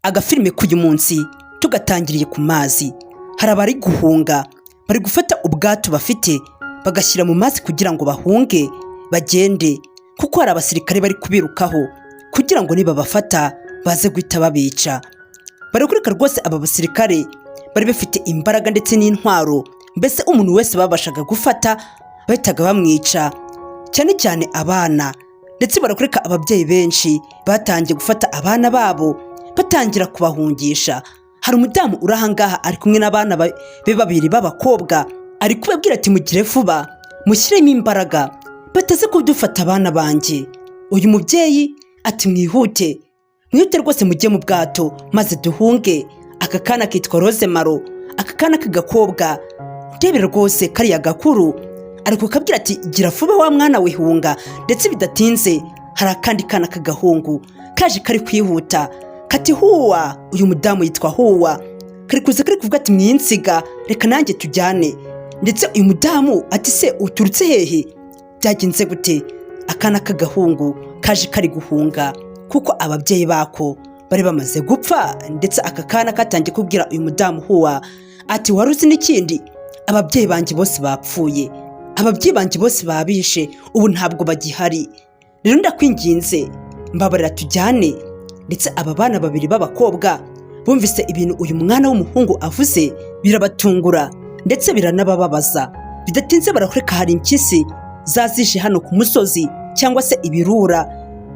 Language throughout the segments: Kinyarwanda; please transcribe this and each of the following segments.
Agafilime k'uyu munsi tugatangiriye ku mazi. Hari abari guhunga, bari gufata ubwato bafite bagashyira mu mazi kugira ngo bahunge bagende, kuko hari abasirikare bari kubirukaho kugira ngo nibabafata baze guhita babica. Barakurika rwose. Aba basirikare bari bafite imbaraga ndetse n'intwaro, mbese umuntu wese babashaga gufata bahitaga bamwica, cyane cyane abana. Ndetse barakureka, ababyeyi benshi batangiye gufata abana babo batangira kubahungisha. Hari umudamu uri ahangaha ari kumwe n'abana be babiri b'abakobwa, ari kubabwira ati: "Mugire vuba, mushyiremo imbaraga bataze kudufata abana banjye." Uyu mubyeyi ati: "Mwihute, mwihute rwose, mujye mu bwato maze duhunge." Aka kana kitwa Rose Maro, aka kana k'agakobwa, ndebera rwose kariya gakuru, ari kukabwira ati: "Gira vuba wa mwana we, hunga." Ndetse bidatinze hari akandi kana k'agahungu kaje kari kwihuta kati: "Huwa." Uyu mudamu yitwa Huwa. Kari kuza kari kuvuga ati: "Mwinsiga, reka nanjye tujyane." Ndetse uyu mudamu ati: "Se uturutse hehe? Byagenze gute?" Akana k'agahungu kaje kari guhunga kuko ababyeyi bako bari bamaze gupfa. Ndetse aka kana katangiye kubwira uyu mudamu Huwa ati: "Wari uzi n'ikindi? Ababyeyi banjye bose bapfuye, ababyeyi banjye bose babishe, ubu ntabwo bagihari. Rero ndakwinginze, mbabarira tujyane." Ndetse aba bana babiri b'abakobwa bumvise ibintu uyu mwana w'umuhungu avuze, birabatungura ndetse biranabababaza. Bidatinze barakureka, hari impyisi zazishe hano ku musozi cyangwa se ibirura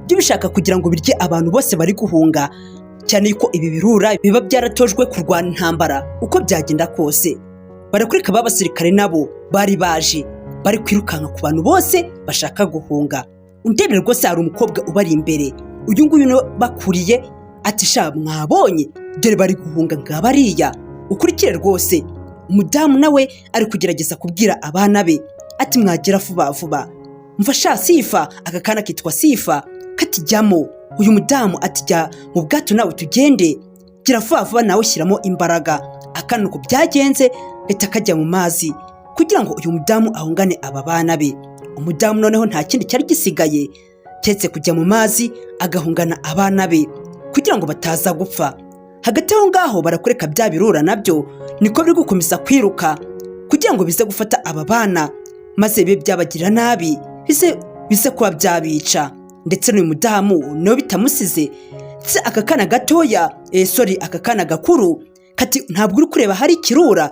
byo bishaka kugira ngo birye abantu bose bari guhunga, cyane yuko ibi birura biba byaratojwe kurwana intambara uko byagenda kose. Barakureka, ba basirikare nabo bari baje bari kwirukanka ku bantu bose bashaka guhunga. Undebere rwose, hari umukobwa ubari imbere, uyu nguyu niwe bakuriye, ati: "Sha, mwabonye? Dore bari guhunga ngabariya." Ukurikire rwose, umudamu nawe ari kugerageza kubwira abana be ati: "Mwagera vuba vuba." Mva sha Sifa, aka kana kitwa Sifa, katijyamo. Uyu mudamu ati: "Jya mu bwato nawe tugende, gira vuba vuba nawe, shyiramo imbaraga." Akana uko byagenze gahita kajya mu mazi kugira ngo uyu mudamu ahungane aba bana be. Umudamu noneho nta kindi cyari gisigaye keretse kujya mu mazi agahungana abana be kugira ngo bataza gupfa. Hagati aho ngaho barakureka, bya birura nabyo niko biri gukomeza kwiruka kugira ngo bize gufata aba bana maze bibe byabagirira nabi, bize kuba byabica. Ndetse n'uyu mudamu nawe bitamusize. Ndetse aka kana gatoya, sorry, aka kana gakuru kati: "Ntabwo uri kureba? Hari ikirura,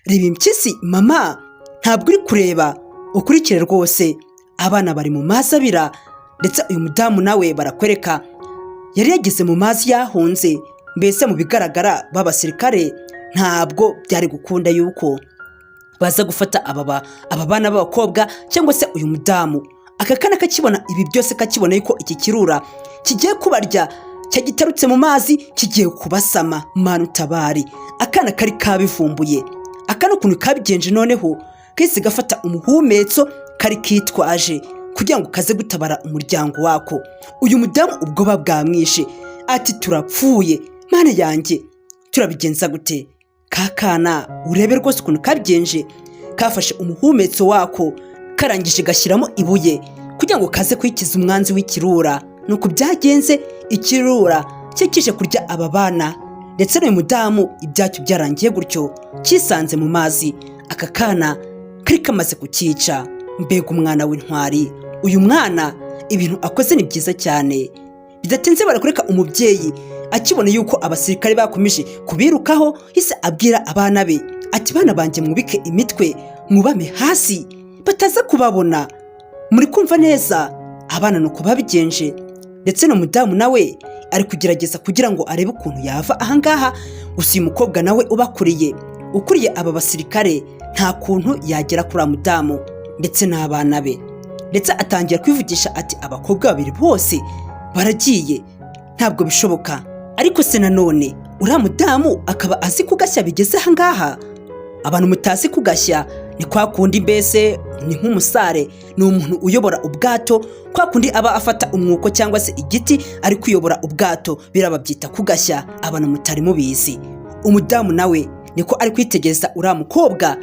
reba impyisi mama, ntabwo uri kureba?" Ukurikire rwose, abana bari mu mazi abira. Ndetse uyu mudamu nawe barakwereka yari yageze mu mazi yahunze. Mbese mu bigaragara b'abasirikare ntabwo byari gukunda yuko baza gufata aba bana b'abakobwa cyangwa se uyu mudamu. Aka kana kakibona ibi byose, kakibona yuko iki kirura kigiye kubarya, cyagitarutse mu mazi, kigiye kubasama. Manu utabari, akana kari kabivumbuye. Akana ukuntu kabigenje, noneho kahise gafata umuhumetso kari kitwaje kugira ngo kaze gutabara umuryango wako. Uyu mudamu ubwoba bwamwishe, ati: "Turapfuye, Mana yanjye, turabigenza gute?" Ka kana urebe rwose ukuntu kabigenje, kafashe umuhumetso wako karangije gashyiramo ibuye kugira ngo kaze kwikiza umwanzi w'ikirura. Nuko byagenze, ikirura cye kije kurya aba bana ndetse n'uyu mudamu, ibyacyo byarangiye gutyo, cyisanze mu mazi, aka kana kari kamaze kucyica. Mbega umwana w'intwari! Uyu mwana ibintu akoze ni byiza cyane. Bidatinze barakureka, umubyeyi akibona yuko abasirikare bakomeje kubirukaho, yahise abwira abana be ati: "Bana banjye, mwubike imitwe, mwubame hasi bataza kubabona. Muri kumva neza?" Abana ni uko babigenje. Ndetse n'umudamu nawe ari kugerageza kugira ngo arebe ukuntu yava ahangaha. Gusa uyu mukobwa nawe ubakuriye, ukuriye aba basirikare, nta kuntu yagera kuri uriya mudamu ndetse n'abana be. Ndetse atangira kwivugisha ati: "Abakobwa babiri bose baragiye, ntabwo bishoboka." Ariko se nanone uriya mudamu akaba azi kugashya bigeze ahangaha? Abantu mutazi kugashya, ni kwa kundi mbese ni nk'umusare, ni umuntu uyobora ubwato, kwa kundi aba afata umwuko cyangwa se igiti ari kuyobora ubwato, birababyita kugashya, abantu mutari mubizi. Umudamu nawe niko ari kwitegereza uriya mukobwa.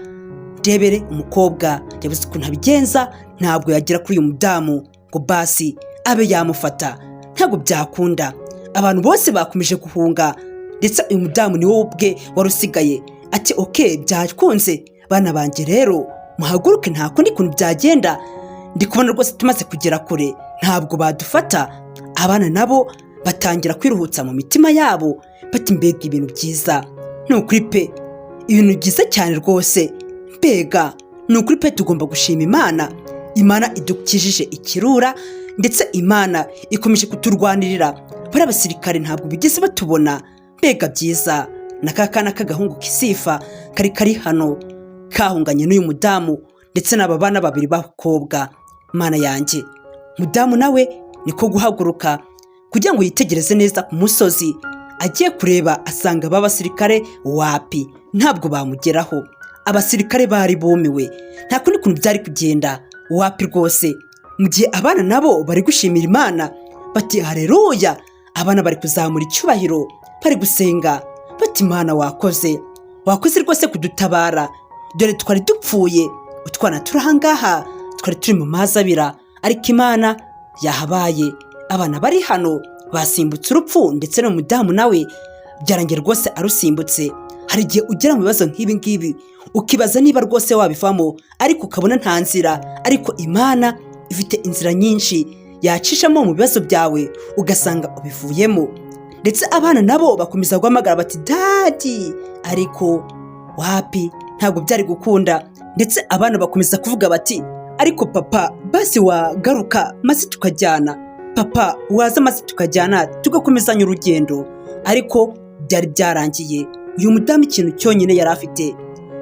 Ndebere, umukobwa yabuze ukuntu abigenza, ntabwo yagera kuri uyu mudamu ngo basi abe yamufata, ntabwo byakunda. Abantu bose bakomeje guhunga. Ndetse uyu mudamu ni wowe ubwe wari usigaye. Ati: "Okay, byakunze bana banjye, rero muhaguruke, nta kundi kuntu byagenda, ndi kubona rwose tumaze kugera kure, ntabwo badufata." Abana nabo batangira kwiruhutsa mu mitima yabo, bati: "Mbega ibintu byiza, ni ukuri pe, ibintu byiza cyane rwose, mbega ni ukuri pe, tugomba gushima Imana, Imana idukijije ikirura, ndetse Imana ikomeje kuturwanirira, bariya basirikare ntabwo bigeze batubona, mbega byiza." Na ka kana k'agahungu kisifa kari kari hano kahunganye n'uyu mudamu ndetse n'aba bana babiri b'abakobwa. Mana yanjye! Mudamu nawe niko guhaguruka kugira ngo yitegereze neza ku musozi. Agiye kureba asanga ba basirikare wapi, ntabwo bamugeraho. Abasirikare bari bumiwe, nta kundi kuntu byari kugenda, wapi rwose. Mu gihe abana nabo bari gushimira Imana bati: "Hareruya!" Abana bari kuzamura icyubahiro, bari gusenga bati: "Imana wakoze, wakoze rwose kudutabara, dore twari dupfuye, utwana turi ahangaha twari turi mu mazi abira, ariko Imana yahabaye." Abana bari hano basimbutse urupfu, ndetse n'umudamu nawe byarangiye rwose arusimbutse. Hari igihe ugera mu bibazo nk'ibi ngibi ukibaza niba rwose wabivamo, ariko ukabona nta nzira, ariko Imana ifite inzira nyinshi yacishamo mu bibazo byawe ugasanga ubivuyemo. Ndetse abana nabo bakomeza guhamagara bati: "Daddy," ariko wapi, ntabwo byari gukunda. Ndetse abana bakomeza kuvuga bati: "Ariko papa, basi wagaruka maze tukajyana, papa waza maze tukajyana tugakomezanya urugendo." Ariko byari byarangiye. Uyu mudamu ikintu cyonyine yari afite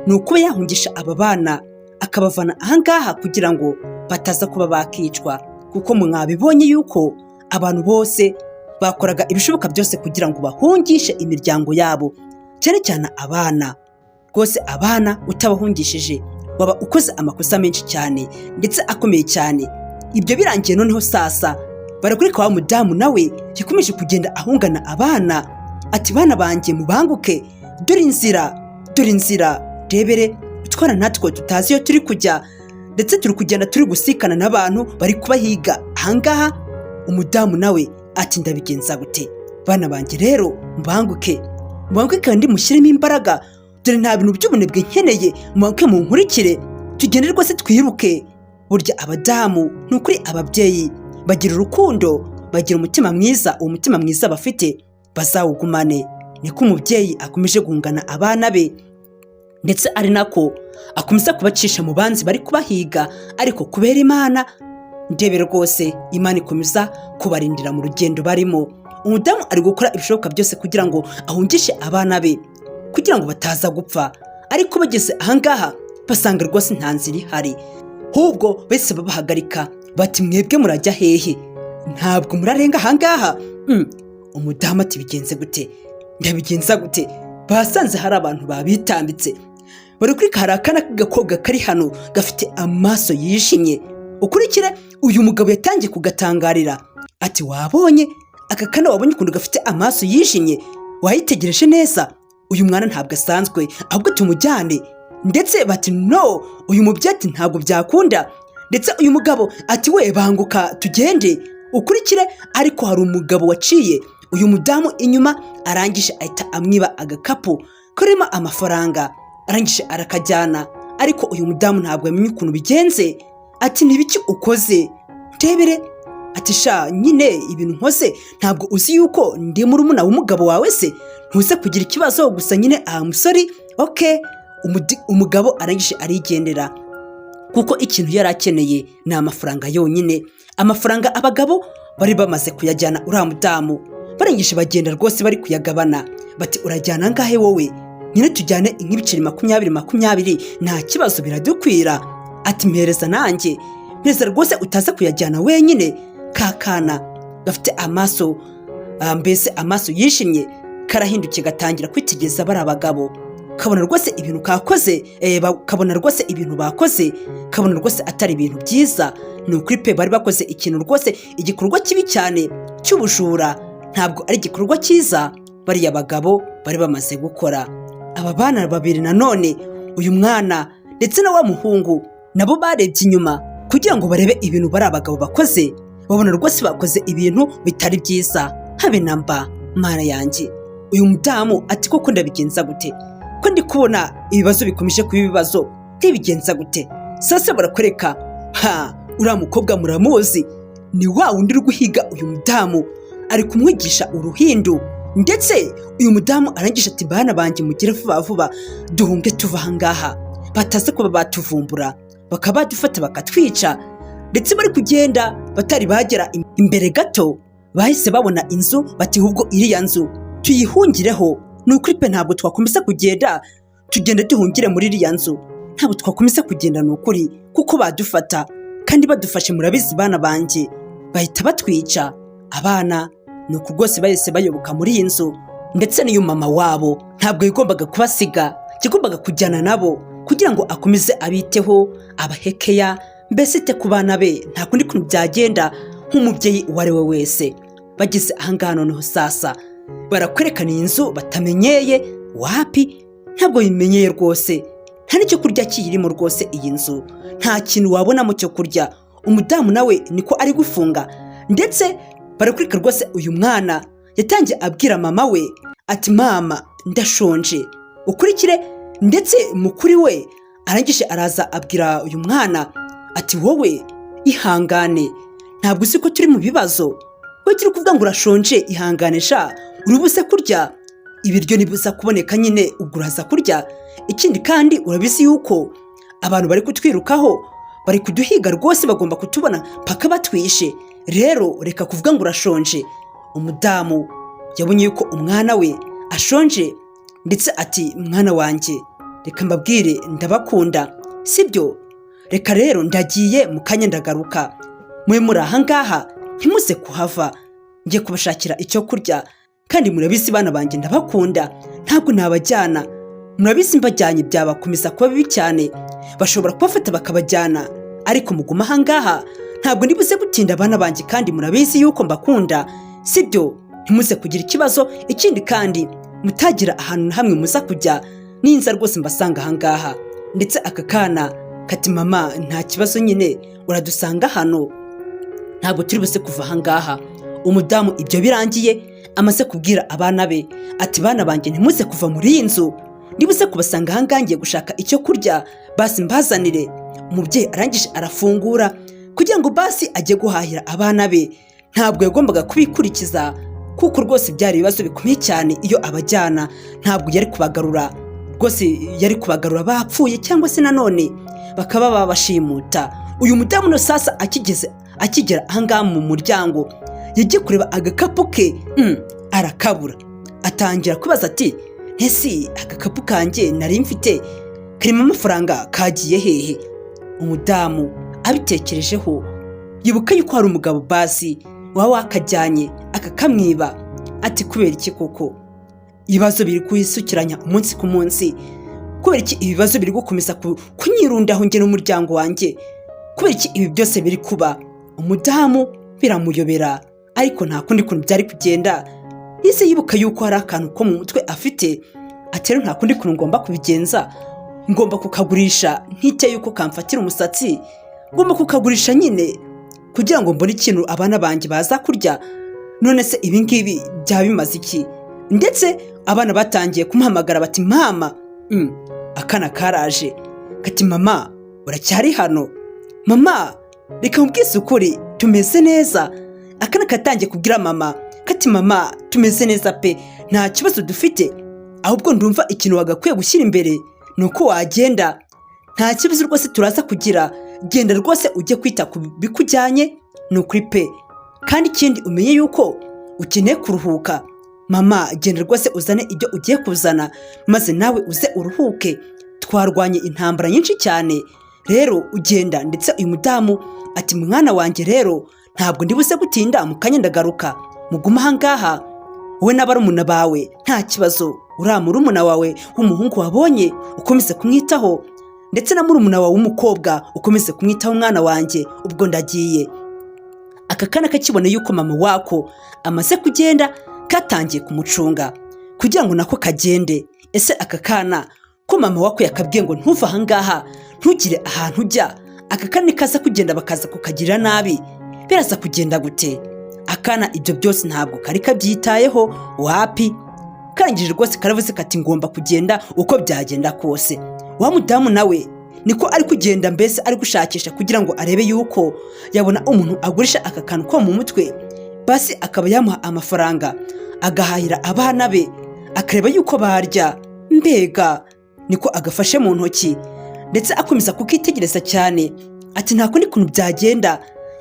ni ukuba yahungisha aba bana, akabavana ahangaha kugira ngo bataza kuba bakicwa, kuko mwabibonye yuko abantu bose bakoraga ibishoboka byose kugira ngo bahungishe imiryango yabo, cyane cyane abana. Rwose abana utabahungishije waba ukoze amakosa menshi cyane ndetse akomeye cyane. Ibyo birangiye, noneho sasa barakwereka wa mudamu nawe yakomeje kugenda ahungana abana, ati: "Bana banjye, mubanguke, dore inzira, dore inzira." Rebere utwana natwo tutazi iyo turi kujya, ndetse turi kugenda turi gusikana n'abantu bari kubahiga ahangaha. Umudamu nawe ati: "Ndabigenza gute? Bana banjye rero, mubanguke, mubanguke kandi mushyiremo imbaraga, dore nta bintu by'ubunebwe nkeneye, mubanguke munkurikire, tugende rwose twiruke." Burya abadamu, ni ukuri, ababyeyi bagira urukundo, bagira umutima mwiza. Uwo mutima mwiza bafite bazawugumane. Niko umubyeyi akomeje guhungana abana be, ndetse ari nako akomeza kubacisha mu banzi bari kubahiga, ariko kubera Imana, ndebe rwose, Imana ikomeza kubarindira mu rugendo barimo. Umudamu ari gukora ibishoboka byose kugira ngo ahungishe abana be kugira ngo bataza gupfa, ariko bageze ahangaha basanga rwose nta nzira ihari. Ahubwo bese babahagarika bati: "Mwebwe murajya hehe? Ntabwo murarenga ahangaha." Umudamu ati: "Bigenze gute? Ndabigenza gute?" Basanze hari abantu babitambitse bari kuri hari akana k'agakobwa kari hano gafite amaso yijimye. Ukurikire, uyu mugabo yatangiye kugatangarira ati: "Wabonye aka kana? Wabonye ukuntu gafite amaso yijimye? Wayitegereje neza? Uyu mwana ntabwo asanzwe, ahubwo tumujyane." Ndetse bati: "No." Uyu mubyeyi ati: "Ntabwo byakunda." Ndetse uyu mugabo ati: "We, banguka tugende." Ukurikire, ariko hari umugabo waciye uyu mudamu inyuma, arangije ahita amwiba agakapu karimo amafaranga, arangije arakajyana. Ariko uyu mudamu ntabwo yamenye ukuntu bigenze, ati: "Ntibiki ukoze?" Ndebere ati: "Sha nyine, ibintu nkoze, ntabwo uzi yuko ndi murumuna w'umugabo wawe se? Ntuze kugira ikibazo, gusa nyine aha musore." Okay, umugabo arangije arigendera, kuko ikintu yari akeneye ni amafaranga yonyine. Amafaranga abagabo bari bamaze kuyajyana uriya mudamu, barangije bagenda rwose bari kuyagabana, bati: "Urajyana angahe wowe?" "Nyine tujyane nk'ibiceri 20 20, nta kibazo, biradukwira." Ati: "Mpereza nanjye, mpereza rwose, utaza kuyajyana wenyine." Ka kana gafite amaso mbese amaso yishimye karahindukiye, gatangira kwitegereza bari abagabo, kabona rwose ibintu kakoze, kabona rwose ibintu bakoze, kabona rwose atari ibintu byiza. Ni ukuri pe, bari bakoze ikintu rwose, igikorwa kibi cyane cy'ubujura. Ntabwo ari igikorwa cyiza bariya bagabo bari bamaze gukora. Aba bana babiri nanone, uyu mwana ndetse na wa muhungu, nabo barebye inyuma kugira ngo barebe ibintu bari abagabo bakoze, babona rwose bakoze ibintu bitari byiza habe na mba. Mana yanjye! Uyu mudamu ati: "Koko ndabigenza gute ko ndi kubona ibibazo bikomeje kuba ibibazo? Ntibigenza gute?" Sasa barakwereka ha uriya mukobwa, muramuzi, ni wa wundi uri guhiga uyu mudamu, ari kumwigisha uruhindu. Ndetse uyu mudamu arangije ati: "Bana banjye, mugire vuba vuba duhunge tuva aha ngaha, bataza kuba batuvumbura bakaba badufata bakatwica." Ndetse bari kugenda, batari bagera imbere gato bahise babona inzu, bati: "Ahubwo iriya nzu tuyihungireho, ni ukuri pe, ntabwo twakomeza kugenda, tugenda duhungire muri iriya nzu, ntabwo twakomeza kugenda, ni ukuri, kuko badufata, kandi badufashe murabizi bana banjye bahita batwica." Abana ni uku rwose bahise bayoboka muri iyi nzu. Ndetse n'iyo mama wabo ntabwo yagombaga kubasiga, yagombaga kujyana nabo kugira ngo akomeze abiteho, abahekeya, mbese ite ku bana be. Nta kundi kuntu byagenda nk'umubyeyi uwo ari we wese. Bageze ahangaha noneho sasa barakwerekana iyi nzu batamenyeye. Wapi, ntabwo bimenyeye rwose, nta n'icyo kurya kiyirimo rwose. Iyi nzu nta kintu wabonamo cyo kurya. Umudamu nawe niko ari gufunga. Ndetse barakwereka rwose uyu mwana yatangiye abwira mama we ati: "Mama, ndashonje, ukurikire." Ndetse mukuri we arangije araza abwira uyu mwana ati: "Wowe ihangane, ntabwo uzi ko turi mu bibazo? We turi kuvuga ngo urashonje, ihangane sha, uri buze kurya ibiryo nibuza kuboneka nyine, ubwo uraza kurya. Ikindi kandi urabizi yuko abantu bari kutwirukaho, bari kuduhiga rwose, bagomba kutubona mpaka batwishe. Rero reka kuvuga ngo urashonje." Umudamu yabonye yuko umwana we ashonje, ndetse ati: "Mwana wanjye, reka mbabwire, ndabakunda, sibyo? Reka rero ndagiye, mu kanya ndagaruka, mwe muri aha ngaha ntimuze kuhava, ngiye kubashakira icyo kurya. Kandi murabizi bana banjye ndabakunda, ntabwo nabajyana, murabizi mbajyanye byabakomeza kuba bibi cyane, bashobora kubafata bakabajyana. Ariko muguma aha ngaha, ntabwo ndibuze gutinda abana banjye, kandi murabizi yuko mbakunda, sibyo? Ntimuze kugira ikibazo. Ikindi kandi mutagira ahantu na hamwe muza kujya, ninza rwose mbasanga aha ngaha." Ndetse aka kana kati: "Mama, nta kibazo nyine, uradusanga hano, ntabwo turi buze kuva aha ngaha." Umudamu ibyo birangiye amaze kubwira abana be ati: "Bana banjye, ntimuze kuva muri iyi nzu, ndibuze kubasanga aha ngaha, ngiye gushaka icyo kurya basi mbazanire." Umubyeyi arangije arafungura kugira ngo basi ajye guhahira abana be. Ntabwo yagombaga kubikurikiza, kuko rwose byari ibibazo bikomeye cyane iyo abajyana, ntabwo yari kubagarura rwose, yari kubagarura bapfuye cyangwa se nanone bakaba babashimuta. Uyu mudamu no sasa akigeze, akigera ahangaha mu muryango, yagiye kureba agakapu ke, arakabura. Atangira kwibaza ati: "Ese agakapu kanjye nari mfite karimo amafaranga kagiye hehe?" Umudamu abitekerejeho yibuka yuko hari umugabo basi waba wakajyanye akakamwiba. Ati: "Kubera iki koko ibibazo biri kwisukiranya umunsi ku munsi? Kubera iki ibibazo biri gukomeza kunyirundaho njye n'umuryango wanjye? Kubera iki ibi byose biri kuba?" Umudamu biramuyobera, ariko nta kundi kuntu byari kugenda. Yise yibuka yuko hari akantu ko mu mutwe afite, ati: "Rero nta kundi kuntu ngomba kubigenza, ngomba kukagurisha, ntite yuko kamfatira umusatsi, ngomba kukagurisha nyine kugira ngo mbone ikintu abana banjye baza kurya. None se ibi ngibi byaba bimaze iki?" Ndetse abana batangiye kumuhamagara bati: "Mama." Akana karaje kati: "Mama, uracyari hano? Mama, reka nkubwise ukuri, tumeze neza." Akana katangiye kubwira mama kati: "Mama, tumeze neza pe, nta kibazo dufite. Ahubwo ndumva ikintu wagakwiye gushyira imbere ni uko wagenda. Nta kibazo rwose turaza kugira, genda rwose ujye kwita ku bikujyanye, ni ukuri pe. Kandi ikindi umenye yuko ukeneye kuruhuka. Mama, genda rwose uzane ibyo ugiye kuzana, maze nawe uze uruhuke. Twarwanye intambara nyinshi cyane, rero ugenda." Ndetse uyu mudamu ati: "Mwana wanjye, rero ntabwo ndibuze gutinda, mu kanya ndagaruka, mugume aha ngaha wowe n'abarumuna bawe, nta kibazo. Uriya murumuna wawe w'umuhungu wabonye ukomeze kumwitaho, ndetse na murumuna wawe w'umukobwa ukomeze kumwitaho, mwana wanjye, ubwo ndagiye." Aka kana kakibona yuko mama wako amaze kugenda, katangiye kumucunga kugira ngo nako kagende. Ese aka kana ko mama wako yakabwiye ngo ntuve aha ngaha, ntugire ahantu ujya, aka kana kaza kugenda bakaza kukagirira nabi, biraza kugenda gute? Akana ibyo byose ntabwo kari kabyitayeho, wapi. Karangije rwose karavuze kati: "Ngomba kugenda uko byagenda kose." Wa mudamu nawe niko ari kugenda, mbese ari gushakisha kugira ngo arebe yuko yabona umuntu agurisha aka kantu ko mu mutwe, basi akaba yamuha amafaranga agahahira abana be, akareba yuko barya. Mbega niko agafashe mu ntoki, ndetse akomeza kukitegereza cyane, ati: "Nta kundi kuntu byagenda,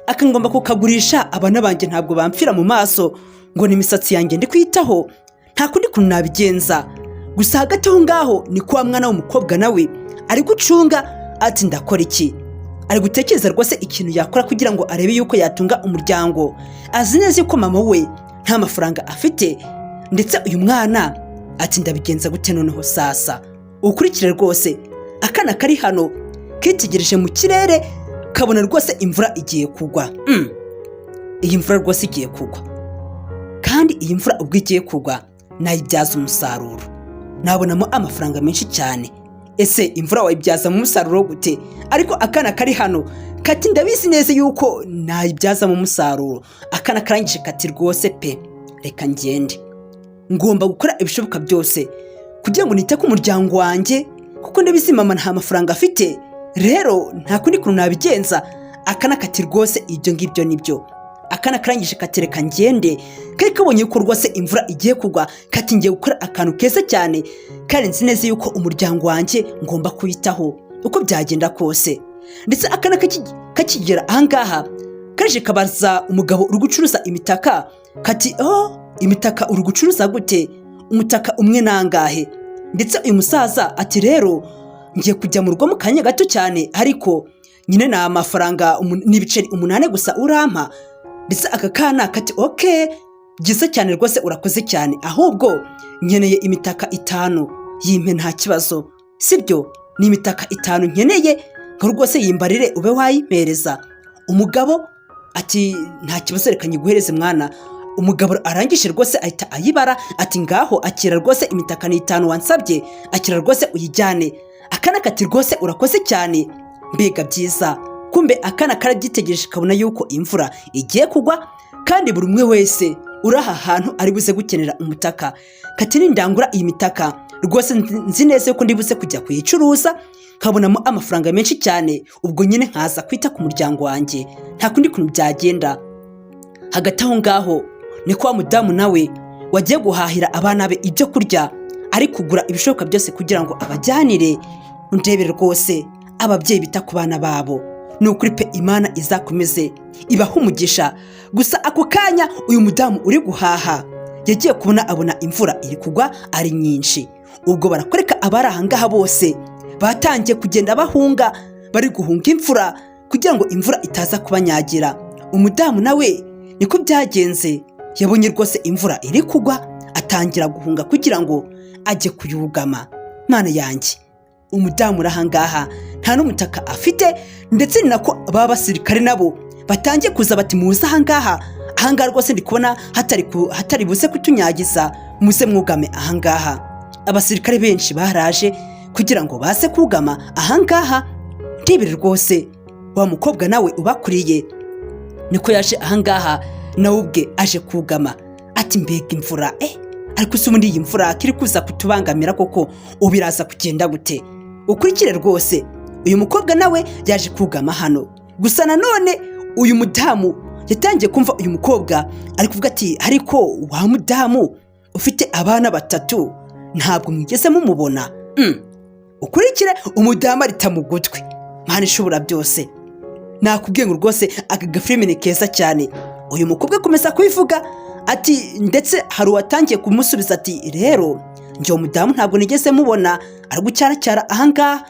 akangomba kukagurisha. Abana banjye ntabwo bamfira mu maso ngo ni imisatsi yanjye ndi kwitaho. Nta kundi kuntu nabigenza." Gusa hagati aho ngaho ni wa mwana w'umukobwa nawe ari gucunga, ati: "Ndakora iki?" Ari gutekereza rwose ikintu yakora kugira ngo arebe yuko yatunga umuryango. Azi neza yuko mama we nta mafaranga afite, ndetse uyu mwana ati: "Ndabigenza gute noneho sasa?" Ukurikire rwose, akana kari hano kitegereje mu kirere, kabona rwose imvura igiye kugwa. Iyi mvura rwose igiye kugwa, kandi iyi mvura ubwo igiye kugwa nayibyaza umusaruro, nabonamo amafaranga menshi cyane. Ese imvura wayibyazamo umusaruro gute? Ariko akana kari hano kati: "Ndabizi neza yuko nayibyazamo umusaruro." Akana karangije kati: "Rwose pe, reka ngende, ngomba gukora ibishoboka byose kugira ngo nite ku muryango wanjye, kuko ndabizi mama nta mafaranga afite. Rero nta kundi kuntu nabigenza." Akana kati: "Rwose ibyo ngibyo nibyo." Akana karangije kati: "Reka ngende." Kari kabonye ko rwose imvura igiye kugwa, kati: "Ngiye gukora akantu keza cyane, kandi nzi neza yuko umuryango wanjye ngomba kuwitaho uko byagenda kose." Ndetse akana kakigera ahangaha kaje kabaza umugabo uri gucuruza imitaka, kati: "Oh, imitaka uri gucuruza gute? Umutaka umwe nangahe?" Ndetse uyu musaza ati: "Rero ngiye kujya mu rugo mu kanya gato cyane, ariko nyine ni amafaranga ni ibiceri 8 gusa urampa." Ndetse aka kana kati: "Okay, byiza cyane rwose, urakoze cyane. Ahubwo nkeneye imitaka 5, yimpe nta kibazo." "Sibyo, ni imitaka 5 nkeneye ngo rwose yimbarire ube wayimpereza." Umugabo ati: "Nta kibazo, reka nyiguhereze mwana." Umugabo arangije rwose ahita ayibara, ati: "Ngaho akira rwose, imitaka ni 5 wansabye, akira rwose uyijyane." Akana kati: "Rwose urakoze cyane, mbega byiza." Kumbe akana karabyitegereje, kabona yuko imvura igiye kugwa, kandi buri umwe wese uri aha hantu ari buze gukenera umutaka. Kati: "Nindangura iyi mitaka rwose nzi neza yuko ndibuze kujya kuyicuruza, nkabonamo amafaranga menshi cyane, ubwo nyine nkaza kwita ku muryango wanjye. Nta kundi kuntu byagenda." Hagati aho ngaho ni kwa mudamu nawe wagiye guhahira abana be ibyo kurya, ari kugura ibishoboka byose kugira ngo abajyanire. Ndebere rwose ababyeyi bita ku bana babo, ni ukuri pe, Imana izakomeze ibaha umugisha. Gusa ako kanya uyu mudamu uri guhaha yagiye kubona, abona imvura iri kugwa ari nyinshi. Ubwo barakwereka abari aha ngaha bose batangiye kugenda bahunga, bari guhunga imvura kugira ngo imvura itaza kubanyagira. Umudamu nawe niko byagenze, yabonye rwose imvura iri kugwa, atangira guhunga kugira ngo ajye kuyugama. Mana yanjye, umudamu uri aha ngaha nta n'umutaka afite. Ndetse ni nako ba basirikare nabo batangiye kuza, bati: "Muze ahangaha, ahangaha rwose ndi kubona hatari buze kutunyagiza, muze mwugame ahangaha." Abasirikare benshi baraje kugira ngo baze kugama ahangaha. Ndebere rwose wa mukobwa nawe ubakuriye niko yaje ahangaha, nawe ubwe aje kugama, ati: "Mbega imvura ariko se ubundi iyi mvura kiri kuza kutubangamira koko, ubu iraza kugenda gute?" Ukurikire rwose, uyu mukobwa nawe yaje kugama hano. Gusa nanone uyu mudamu yatangiye kumva uyu mukobwa ari kuvuga ati: "Ariko wa mudamu ufite abana 3 ntabwo mwigeze mumubona?" Ukurikire, umudamu arita mu gutwi. Mana ishobora byose, nakubwiye ngo rwose aka gafilime ni keza cyane. Uyu mukobwa akomeza kubivuga ati, ndetse hari uwatangiye kumusubiza ati: "Rero njye uwo mudamu ntabwo nigeze mubona ari gucyaracyara ahangaha,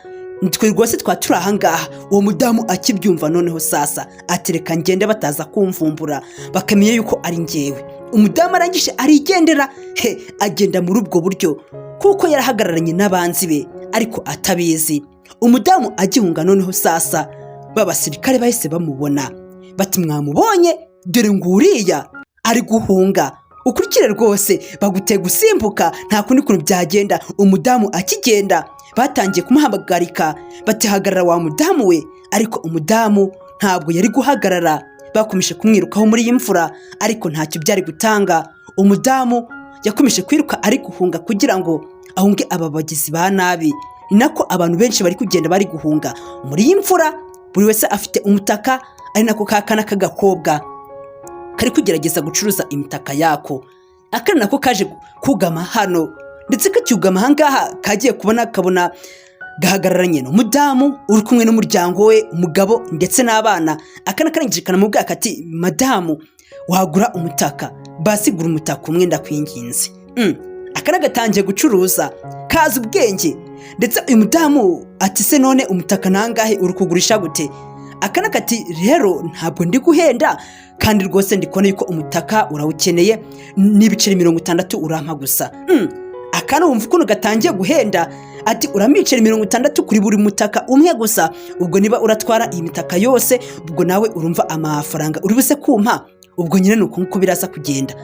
twe rwose twa turi ahangaha." Uwo mudamu akibyumva noneho sasa ati: "Reka ngende bataza kumvumbura bakamenya yuko ari ngewe." Umudamu arangije arigendera he, agenda muri ubwo buryo kuko yarahagararanye n'abanzi be ariko atabizi. Umudamu agihunga noneho sasa ba basirikare bahise bamubona, bati: "Mwamubonye? Dore nguriya ari guhunga." Ukurikire rwose, baguteye gusimbuka, nta kundi kuntu byagenda. Umudamu akigenda batangiye kumuhagarika, bati: "Hagarara wa mudamu we." Ariko umudamu ntabwo yari guhagarara. Bakomeje kumwirukaho muri iyi mvura, ariko ntacyo byari gutanga. Umudamu Yakomeje kwiruka ari guhunga kugira ngo ahunge aba bagizi ba nabi. Ni nako abantu benshi bari kugenda bari guhunga muri iyi mvura, buri wese afite umutaka, ari nako ka kana k'agakobwa kari kugerageza gucuruza imitaka yako. Akana nako kaje kugama hano, ndetse kacyugama ahangaha kagiye kubona kabona gahagararanye n'umudamu uri kumwe n'umuryango we, umugabo ndetse n'abana. Akana karangije kanamubwira kati: "Madamu, wagura umutaka? Basi gura umutaka umwe, ndakwinginze." Akana gatangiye gucuruza, kazi ubwenge. Ndetse uyu mudamu ati: "Se none umutaka nangahe? Uri kugurisha gute?" Akana kati: "Rero ntabwo ndi guhenda, kandi rwose ndi kubona yuko umutaka urawukeneye, n'ibiceri 60 urampa gusa." Akana wumva ukuntu gatangiye guhenda, ati: "Urampa ibiceri 60 kuri buri mutaka umwe gusa. Ubwo niba uratwara iyi mitaka yose, ubwo nawe urumva amafaranga uri buze kumpa. Ubwo nyine ni uku nguku biraza kugenda."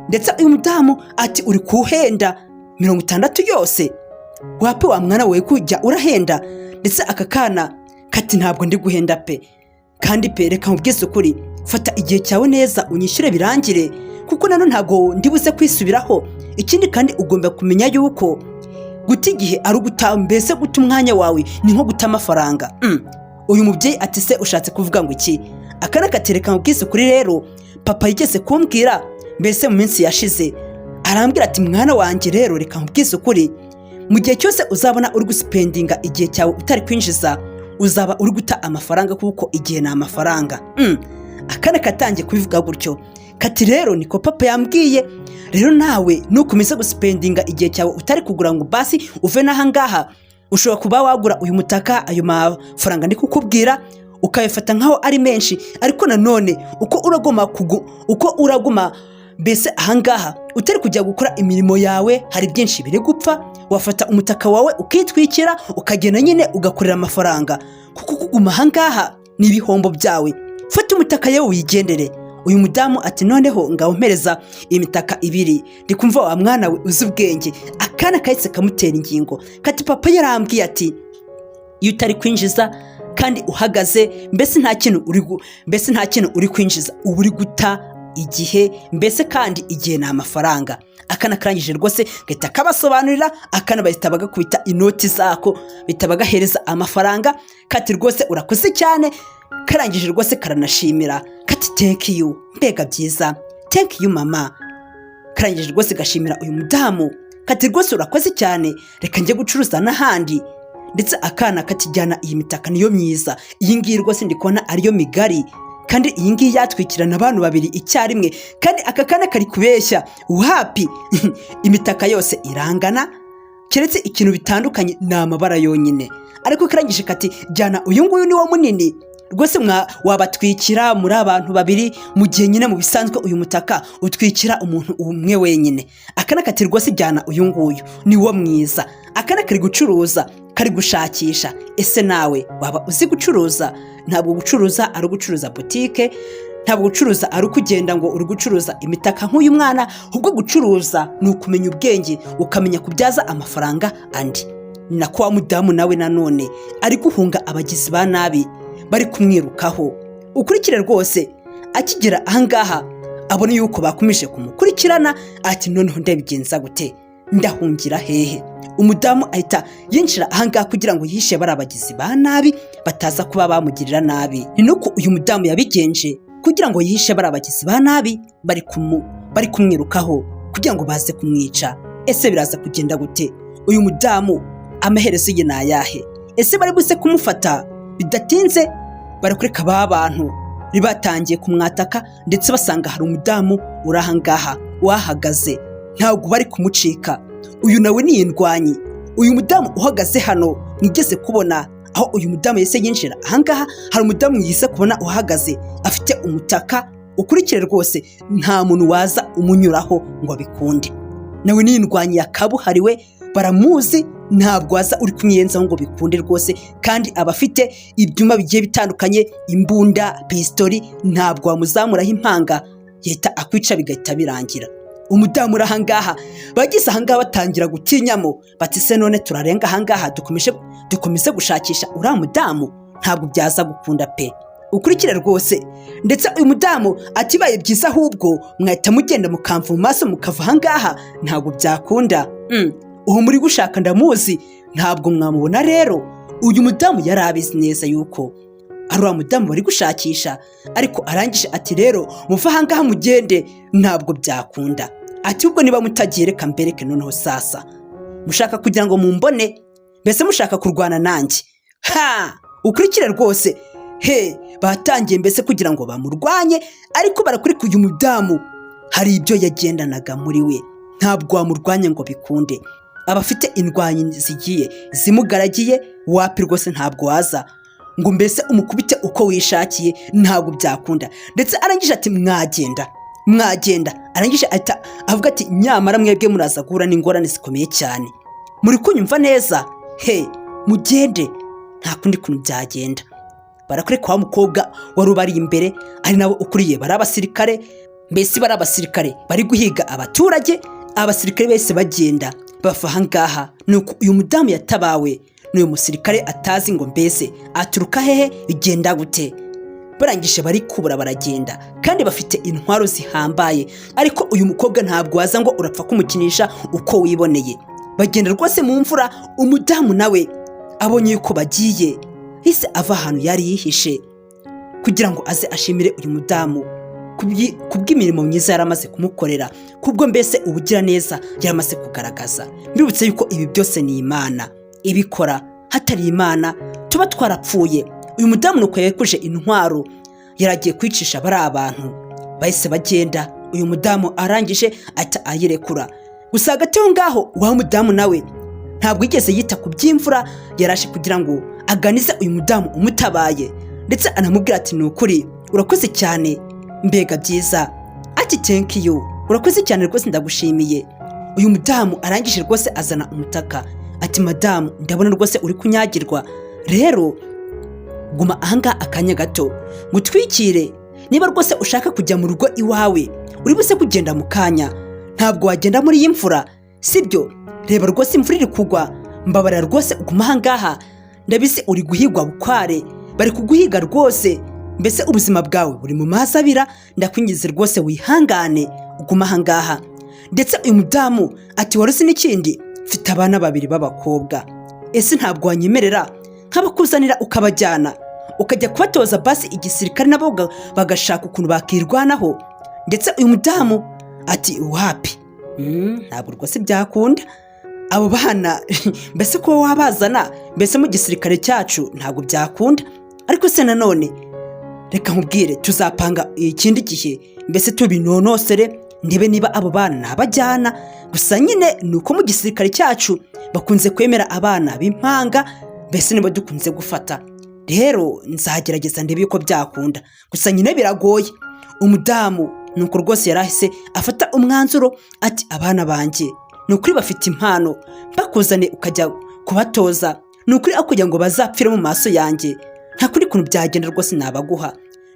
Ndetse uyu mudamu ati: "Uri kuhenda, 60 yose wape, wa mwana we, kujya urahenda." Ndetse aka kana kati: "Ntabwo ndi guhenda pe, kandi pe, reka nkubwize ukuri, fata igihe cyawe neza unyishyure birangire, kuko nano ntabwo ndi buze kwisubiraho. Ikindi kandi ugomba kumenya yuko guta igihe ari uguta, mbese guta umwanya wawe ni nko guta amafaranga." Uyu mubyeyi ati: "Se ushatse kuvuga ngo iki?" Akana kati: "Reka nkubwize ukuri rero, papa yigeze kumbwira mbese mu minsi yashize, arambwira ati: 'Mwana wanjye, rero reka nkubwize ukuri, mu gihe cyose uzabona uri guspendinga igihe cyawe utari kwinjiza, uzaba uri guta amafaranga, kuko igihe ni amafaranga.'" Akana katangiye kubivuga gutyo kati: "Rero niko papa yambwiye. Rero nawe nukomeza guspendinga igihe cyawe utari kugura ngo basi uve n'ahangaha, ushobora kuba wagura uyu mutaka, ayo mafaranga ndi kukubwira ukayafata nkaho ari menshi, ariko nanone uko uraguma mbese ahangaha utari kujya gukora imirimo yawe, hari byinshi biri gupfa. Wafata umutaka wawe ukitwikira, ukagenda nyine ugakorera amafaranga, kuko kuguma ahangaha ni ibihombo byawe. Fata umutaka yewe wigendere." Uyu mudamu ati: "Noneho ngaho mpereza imitaka ibiri, ndi kumva wa mwana we uzi ubwenge." Akana kahise kamutera ingingo kati: "Papa yarambwiye ati iyo utari kwinjiza kandi uhagaze, mbese nta kintu uri kwinjiza, uba uri guta igihe, mbese kandi igihe ni amafaranga." Akana karangije rwose gahita kabasobanurira. Akana bahita bagakubita inoti zako, bahita bagahereza amafaranga, kati: "Rwose urakoze cyane." Karangije rwose karanashimira kati: "Thank you, mbega byiza, thank you mama." Karangije rwose gashimira uyu mudamu kati: "Rwose urakoze cyane, reka njye gucuruza n'ahandi." Ndetse akana katijyana iyi mitaka niyo myiza, iyi ngiyi rwose ndi kubona ariyo migari, kandi iyi ngiyi yatwikirana abantu babiri icyarimwe. Kandi aka kana kari kubeshya wapi, imitaka yose irangana, keretse ikintu bitandukanye ni amabara yonyine. Ariko karangije kati: "Jyana uyu nguyu, ni wo munini rwose, wabatwikira muri abantu babiri, mu gihe nyine mu bisanzwe uyu mutaka utwikira umuntu umwe wenyine." Akana kati: "Rwose jyana uyu nguyu, ni wo mwiza." Akana kari gucuruza, kari gushakisha. Ese nawe waba uzi gucuruza? Ntabwo gucuruza ari ugucuruza butike, ntabwo gucuruza ari ukugenda ngo uri gucuruza imitaka nk'uyu mwana, ahubwo gucuruza ni ukumenya ubwenge, ukamenya kubyaza amafaranga andi. Ni nako wa mudamu nawe nanone ari guhunga abagizi ba nabi bari kumwirukaho. Ukurikire rwose, akigera ahangaha abona yuko bakomeje kumukurikirana, ati: "Noneho ndabigenza gute? Ndahungira hehe?" Umudamu ahita yinjira ahangaha kugira ngo yihishe bari abagizi ba nabi bataza kuba bamugirira nabi. Ni nuko uyu mudamu yabigenje kugira ngo yihishe bari abagizi ba nabi bari kumwirukaho kugira ngo baze kumwica. Ese biraza kugenda gute? Uyu mudamu amaherezo ye ni ayahe? Ese bari buze kumufata? Bidatinze barakureka ba bantu batangiye kumwataka, ndetse basanga hari umudamu uri ahangaha wahagaze, ntabwo bari kumucika. Uyu nawe ni indwanyi. Uyu mudamu uhagaze hano mwigeze kubona aho uyu mudamu yahise yinjira ahangaha, hari umudamu yise kubona uhagaze afite umutaka. Ukurikire rwose, nta muntu waza umunyuraho ngo abikunde. Nawe ni indwanyi yakabuhariwe, baramuzi, ntabwo waza uri kumwiyenzaho ngo bikunde rwose, kandi aba afite ibyuma bigiye bitandukanye, imbunda, pistori, ntabwo wamuzamuraho impanga, yahita akwica bigahita birangira. Umudamu uri ahangaha, bageze ahangaha batangira gutinyamo bati: "Se none turarenga ahangaha dukomeze gushakisha uriya mudamu? Ntabwo byaza gukunda pe." Ukurikire rwose. Ndetse uyu mudamu ati: "Bibaye byiza ahubwo mwahita mugenda mukamva mu maso, mukava ahangaha, ntabwo byakunda. Uwo muri gushaka ndamuzi, ntabwo mwamubona." Rero uyu mudamu yari abizi neza yuko ari wa mudamu bari gushakisha, ariko arangije ati: "Rero muve ahangaha mugende, ntabwo byakunda." Ati: "Ubwo niba mutagiye, reka mbereke noneho. Sasa mushaka kugira ngo mumbone, mbese mushaka kurwana nanjye?" Ha, ukurikire rwose. He, batangiye mbese kugira ngo bamurwanye, ariko barakurika. Uyu mudamu hari ibyo yagendanaga muri we, ntabwo wamurwanya ngo bikunde. Aba afite indwanyi zigiye zimugaragiye. Wapi rwose, ntabwo waza ngo mbese umukubite uko wishakiye, ntabwo byakunda. Ndetse arangije ati: "Mwagenda, mwagenda." Arangije ahita avuga ati: "Nyamara mwebwe muraza guhura n'ingorane zikomeye cyane. Muri kunyumva neza? He, mugende, nta kundi kuntu byagenda." Barakwereka wa mukobwa wari ubari imbere, ari nawe ukuriye bari abasirikare. Mbese bari abasirikare bari guhiga abaturage. Abasirikare bese bagenda bava ahangaha. Nuko uyu mudamu yatabawe n'uyu musirikare atazi ngo mbese aturuka hehe, bigenda gute. Barangije barikubura, baragenda, kandi bafite intwaro zihambaye, ariko uyu mukobwa ntabwo waza ngo urapfa kumukinisha uko wiboneye. Bagenda rwose mu mvura. Umudamu nawe abonye yuko bagiye, yahise ava ahantu yari yihishe kugira ngo aze ashimire uyu mudamu kubw'imirimo myiza yari amaze kumukorera, kubwo mbese ubugiraneza yari amaze kugaragaza. Mbibutse yuko ibi byose ni Imana ibikora, hatari Imana tuba twarapfuye. Uyu mudamu nuko yakuje intwaro, yari agiye kwicisha bari abantu. Bahise bagenda, uyu mudamu arangije ahita ayirekura. Gusa hagati aho ngaho, wa mudamu nawe ntabwo yigeze yita ku by'imvura, yaraje kugira ngo aganize uyu mudamu umutabaye, ndetse anamubwira ati: "Ni ukuri urakoze cyane, mbega byiza." Ati: "Thank you, urakoze cyane rwose, ndagushimiye." Uyu mudamu arangije rwose azana umutaka, ati: "Madamu, ndabona rwose uri kunyagirwa, rero guma ahangaha akanya gato ngutwikire. Niba rwose ushaka kujya mu rugo iwawe, uri buze kugenda mu kanya, ntabwo wagenda muri iyi mvura, sibyo? Reba rwose imvura iri kugwa. Mbabarira rwose uguma ahangaha. Ndabizi uri guhigwa bukware, bari kuguhiga rwose, mbese ubuzima bwawe buri mu mazi abira. Ndakwinginze rwose wihangane uguma ahangaha." Ndetse uyu mudamu ati: "Wari uzi n'ikindi? Mfite abana babiri b'abakobwa. Ese ntabwo wanyemerera nk'abakuzanira, ukabajyana ukajya kubatoza basi igisirikare, nabo bagashaka ukuntu bakirwanaho?" Ndetse uyu mudamu ati: "Wapi, ntabwo rwose byakunda. Abo bana mbese kuba wabazana mbese mu gisirikare cyacu ntabwo byakunda. Ariko se nanone reka nkubwire, tuzapanga ikindi gihe mbese tubinonosere, ndebe niba abo bana nabajyana. Gusa nyine ni uko mu gisirikare cyacu bakunze kwemera abana b'impanga, mbese nibo dukunze gufata. Rero nzagerageza ndebe yuko byakunda, gusa nyine biragoye." Umudamu ni uko rwose yari ahise afata umwanzuro, ati: "Abana banjye ni ukuri bafite impano, bakuzane ukajya kubatoza, ni ukuri aho kugira ngo bazapfire mu maso yanjye, nta kundi kuntu byagenda rwose nabaguha."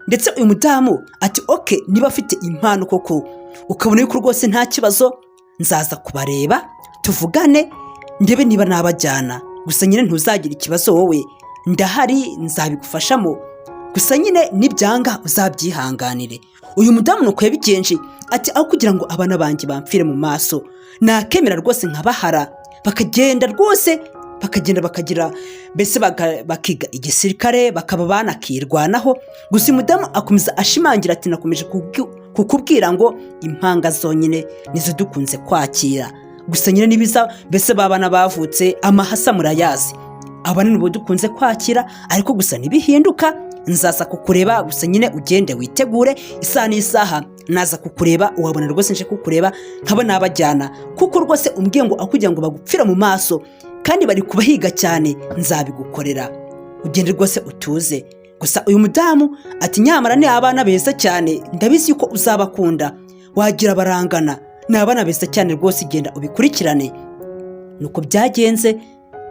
Ndetse uyu mudamu ati: "Okay, niba afite impano koko ukabona yuko rwose nta kibazo, nzaza kubareba tuvugane, ndebe niba nabajyana. Gusa nyine ntuzagire ikibazo, wowe ndahari nzabigufashamo. Gusa nyine nibyanga uzabyihanganire." Uyu mudamu nuko yabigenje, ati: "Aho kugira ngo abana banjye bamfire mu maso, nakemera rwose nkabahara, bakagenda rwose, bakagenda bakagira mbese bakiga igisirikare, bakaba banakirwanaho." Gusa uyu mudamu akomeza ashimangira ati: "Nakomeje kukubwira ngo impanga zonyine nizo dukunze kwakira. Gusa nyine nibiza mbese babana bavutse amahasa murayazi, aba nibo dukunze kwakira. Ariko gusa nibihinduka nzaza kukureba. Gusa nyine ugende witegure, isaha n'isaha naza kukureba, wabona rwose nje kukureba nkaba nabajyana, kuko rwose umbwiye ngo aho kugira ngo bagupfire mu maso kandi bari kubahiga cyane, nzabigukorera, ugende rwose utuze." Gusa uyu mudamu ati: "Nyamara ni abana beza cyane, ndabizi yuko uzabakunda, wagira barangana, ni abana beza cyane rwose, genda ubikurikirane." Nuko byagenze.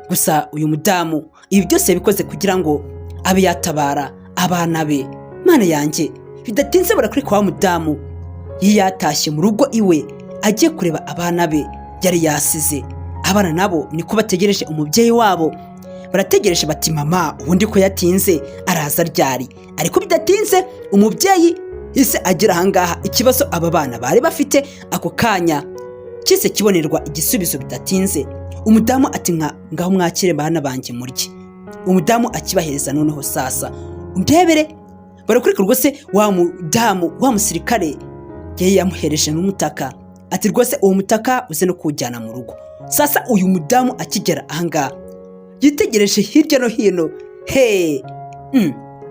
Gusa uyu mudamu ibi byose yabikoze kugira ngo abe yatabara abana be. Mana yanjye! Bidatinze barakwereka wa mudamu yatashye mu rugo iwe, agiye kureba abana be yari yasize. Abana nabo niko bategereje umubyeyi wabo, barategereje bati: "Mama ubundi ko yatinze, araza ryari?" Araza ryari? Ariko bidatinze umubyeyi ise agera ahangaha. Ikibazo aba bana bari bafite ako kanya kise kibonerwa igisubizo bidatinze. Umudamu ati: "Nka ngaho mwakire bana banjye, murye." Umudamu akibahereza, noneho sasa undebere, barakurika rwose. Wa mudamu, wa musirikare yari yamuhereje n'umutaka, ati: "Rwose uwo mutaka uze no kuwujyana mu rugo." Sasa uyu mudamu akigera ahangaha yitegereje hirya no hino he,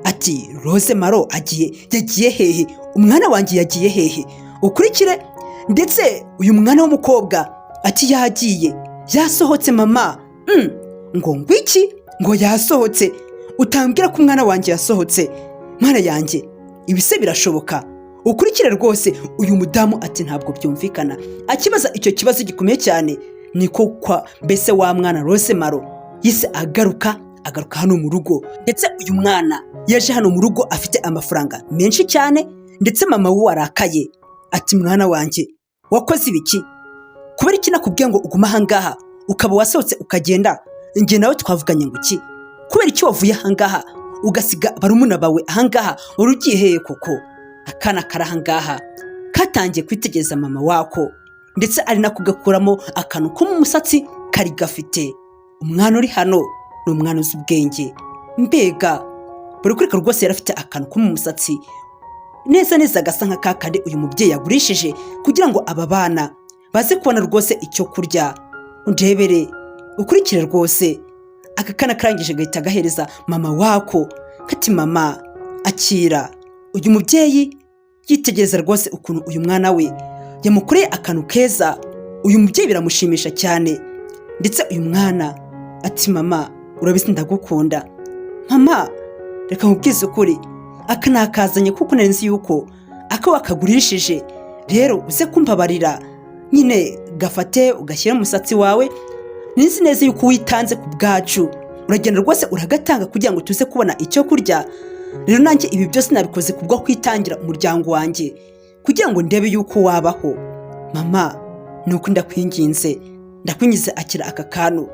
ati: "Rose Maro agiye, yagiye hehe? Umwana wanjye yagiye hehe?" Ukurikire, ndetse uyu mwana w'umukobwa ati: "Yagiye, yasohotse mama." Ngo ngwiki? Ngo yasohotse? Utambwira ko umwana wanjye yasohotse? Mwana yanjye, ibi se birashoboka? Ukurikire rwose, uyu mudamu ati: "Ntabwo byumvikana." Akibaza icyo kibazo gikomeye cyane, niko kwa mbese wa mwana Rose Maro yise agaruka hano mu rugo. Ndetse uyu mwana yaje hano mu rugo afite amafaranga menshi cyane, ndetse mama we warakaye ati: "Mwana wanjye, wakoze ibiki? Kubera iki nakubwiye ngo ugume ahangaha ukaba wasohotse ukagenda? Njye nawe twavuganye ngo iki? Kubera iki wavuye ahangaha ugasiga barumuna bawe ahangaha? Wari ugiye hehe koko?" Akana kari ahangaha katangiye kwitegereza mama wako, ndetse ari nako gakuramo akantu ko mu musatsi kari gafite. Umwana uri hano ni umwana uzi ubwenge. Mbega buri kureka rwose, yari afite akantu ko mu musatsi neza neza gasa nka kakandi uyu mubyeyi yagurishije kugira ngo aba bana baze kubona rwose icyo kurya. Undebere, ukurikire rwose, aka kana karangije gahita gahereza mama wako, kati: "Mama, akira." Uyu mubyeyi yitegereza rwose ukuntu uyu mwana we yamukoreye akantu keza. Uyu mubyeyi biramushimisha cyane, ndetse uyu mwana ati: "Mama, urabizi ndagukunda. Mama, reka nkubwize ukuri, aka nakazanye kuko nari nzi yuko aka wakagurishije. Rero uze kumbabarira nyine, gafate ugashyire mu musatsi wawe. Nzi neza yuko witanze ku bwacu, uragenda rwose uragatanga kugira ngo tuze kubona icyo kurya. Rero nanjye ibi byose nabikoze kubwo kwitangira umuryango wanjye kugira ngo ndebe yuko wabaho. Mama, ni uko ndakwinginze, ndakwinginze, akira aka kantu,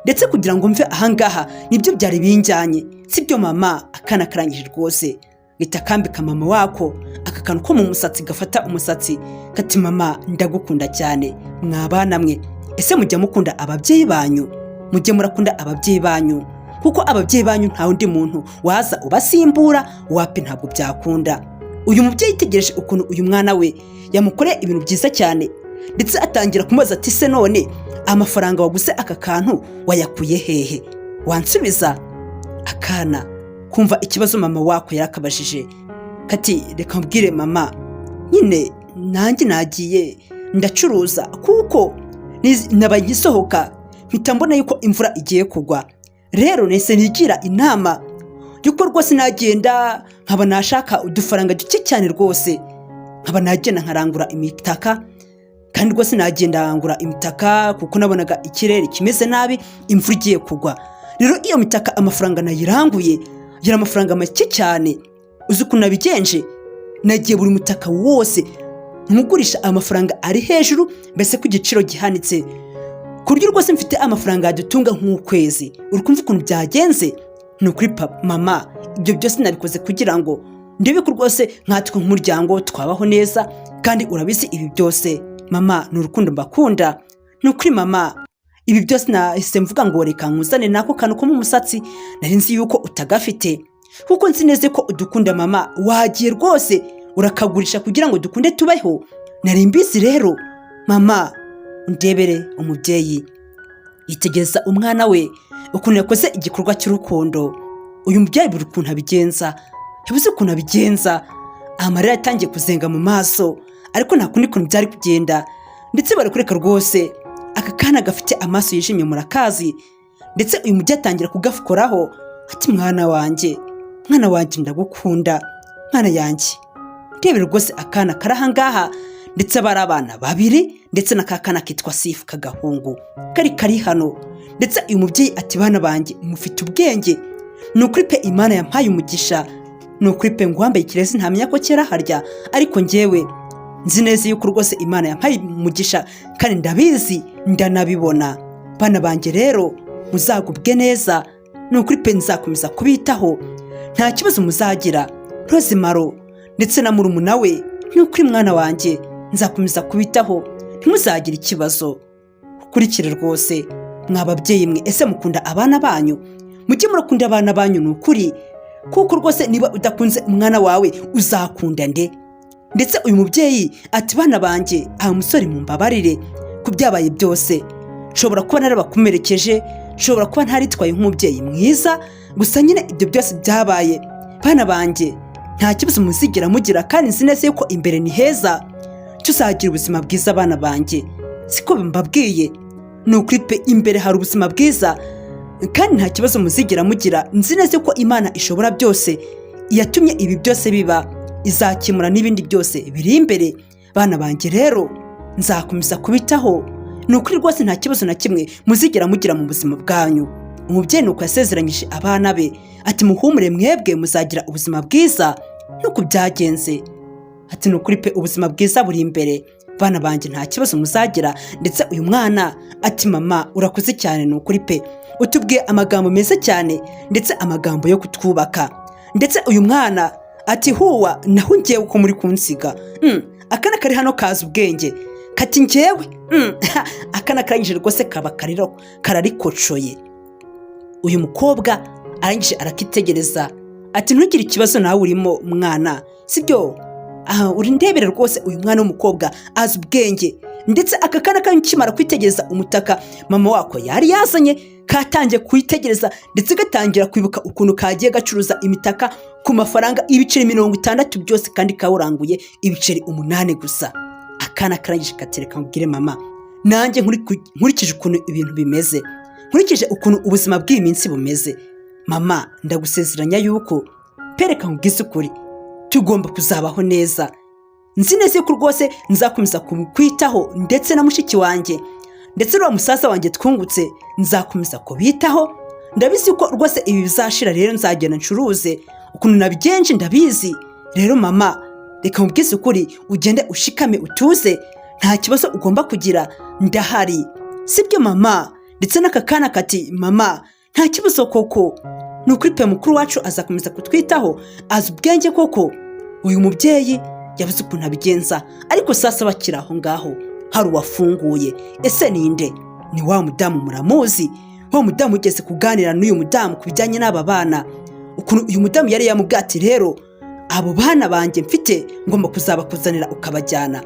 ndetse kugira ngo mve ahangaha nibyo byari binjyanye, sibyo mama?" Akana karangije rwose gahita kambika mama wako aka kantu ko mu musatsi gafata umusatsi, kati: "Mama, ndagukunda cyane." Mwabana mwe, ese mujya mukunda ababyeyi banyu? Mujye murakunda ababyeyi banyu, kuko ababyeyi banyu nta wundi muntu waza ubasimbura, wapi, ntabwo byakunda. Uyu mubyeyi yitegereje ukuntu uyu mwana we yamukoreye ibintu byiza cyane, ndetse atangira kumubaza ati: "Se none amafaranga waguze aka kantu wayakuye hehe? Wansubiza?" Akana kumva ikibazo mama wako yarakabajije, kati: "Reka mbwire mama nyine, nanjye nagiye ndacuruza kuko nabaye ngisohoka mpita mbona yuko imvura igiye kugwa. Rero nahise nigira inama yuko rwose nagenda nkaba nashaka udufaranga duke cyane, rwose nkaba nagenda nkarangura imitaka. Kandi rwose nagenda ngura imitaka kuko nabonaga ikirere kimeze nabi, imvura igiye kugwa. Rero iyo mitaka amafaranga nayiranguye yari amafaranga make cyane. Uzi ukuntu nabigenje? Nagiye buri mutaka wose nkugurisha amafaranga ari hejuru, mbese ku giciro gihanitse, ku buryo rwose mfite amafaranga yadutunga nk'ukwezi. Uri kumva ukuntu byagenze? Ni ukuri mama, ibyo byose nabikoze kugira ngo ndebe ko rwose nkatwe nk'umuryango twabaho neza. Kandi urabizi, ibi byose mama ni urukundo mbakunda. Ni ukuri mama, ibi byose nahise mvuga ngo reka nkuzane n'ako kantu ko mu musatsi, nari nzi yuko utagafite, kuko nzi neza ko udukunda mama. Wagiye rwose urakagurisha kugira ngo dukunde tubeho, nari mbizi. Rero mama, ndebere." Umubyeyi yitegereza umwana we ukuntu yakoze igikorwa cy'urukundo. Uyu mubyeyi buri ukuntu abigenza, ntibuze ukuntu abigenza, amarira yatangiye kuzenga mu maso, ariko nta kundi kuntu byari kugenda. Ndetse barakureka rwose, aka kana gafite amaso yijimye murakazi. Ndetse uyu mubyeyi atangira kugakoraho, ati: "Mwana wanjye, mwana wanjye, ndagukunda mwana yanjye." Ndebere rwose, akana kari ahangaha, ndetse bari abana babiri, ndetse n'aka kana kitwa Sifu k'agahungu kari hano. Ndetse uyu mubyeyi ati: "Bana banjye, mufite ubwenge, ni ukuri pe, Imana yampaye umugisha, ni ukuri pe. Ngo wambaye ikirezi ntamenya ko kera harya, ariko njyewe nzi neza yuko rwose Imana yampaye umugisha, kandi ndabizi, ndanabibona. Bana banjye rero, muzagubwe neza, ni ukuri pe, nzakomeza kubitaho." Nta kibazo muzagira. Rozimaro ndetse na murumuna we, ni ukuri mwana wanjye nzakomeza kubitaho, ntimuzagire ikibazo. Ukurikire rwose mwa babyeyi mwe, ese mukunda abana banyu? Mujye murakunda abana banyu, ni ukuri, kuko rwose niba udakunze umwana wawe uzakunda nde? Ndetse uyu mubyeyi ati: "Bana banjye, aha musore, mumbabarire ku byabaye byose. Nshobora kuba narabakomerekeje, nshobora kuba ntaritwaye nk'umubyeyi mwiza, gusa nyine ibyo byose byabaye. Bana banjye, nta kibazo muzigera mugira, kandi nzi neza yuko imbere ni heza, tuzagira ubuzima bwiza. Abana banjye, siko mbabwiye? Ni ukuri pe, imbere hari ubuzima bwiza kandi nta kibazo muzigera mugira. Nzi neza ko Imana ishobora byose, iyatumye ibi byose biba izakemura n'ibindi byose biri imbere. Bana banjye rero, nzakomeza kubitaho, ni ukuri rwose nta kibazo na kimwe muzigera mugira mu buzima bwanyu." Umubyeyi ni uko yasezeranyije abana be, ati: "Muhumure mwebwe muzagira ubuzima bwiza." Nuko byagenze, ati: "Ni ukuri pe, ubuzima bwiza buri imbere, bana banjye, nta kibazo muzagira." Ndetse uyu mwana ati: "Mama, urakoze cyane, ni ukuri pe, utubwiye amagambo meza cyane, ndetse amagambo yo kutwubaka." Ndetse uyu mwana ati: "Huwa naho ngewe uko muri kunsiga." Akana kari hano kazi ubwenge, kati: "Ngewe." Akana karangije rwose kaba kariro kararikocoye. Uyu mukobwa arangije arakitegereza, ati: "Ntugire ikibazo nawe urimo mwana, sibyo? Aha uri ndebera rwose." Uyu mwana w'umukobwa azi ubwenge. Ndetse aka kana kakimara kwitegereza umutaka mama wako yari yazanye, katangiye kuwitegereza, ndetse gatangira kwibuka ukuntu kagiye gacuruza imitaka ku mafaranga ibiceri 60 byose, kandi kawuranguye ibiceri 8 gusa. Akana karangije katereka: "Mubwire mama, nanjye nkurikije ukuntu ibintu bimeze, nkurikije ukuntu ubuzima bw'iyi minsi bumeze, mama, ndagusezeranya yuko pereka nkubwize ukuri, tugomba kuzabaho neza. Nzi neza yuko rwose nzakomeza kukwitaho, ndetse na mushiki wanjye, ndetse n'uwo musaza wanjye twungutse, nzakomeza kubitaho. Ndabizi ko rwose ibi bizashira, rero nzagenda ncuruze ukuntu nabigenje, ndabizi. Rero mama, reka nkubwize ukuri, ugende ushikame utuze, nta kibazo ugomba kugira, ndahari, sibyo mama?" Ndetse n'aka kana kati: "Mama, nta kibazo koko, ni ukuri pe, mukuru wacu azakomeza kutwitaho, azi ubwenge koko." Uyu mubyeyi yabuze ukuntu abigenza. Ariko sasa bakiri aho ngaho, hari uwafunguye. Ese ninde? Ni wa mudamu muramuzi, wa mudamu ugeze kuganira n'uyu mudamu ku bijyanye n'aba bana, ukuntu uyu mudamu yari yamubwiye ati: "Rero abo bana banjye mfite ngomba kuzabakuzanira ukabajyana."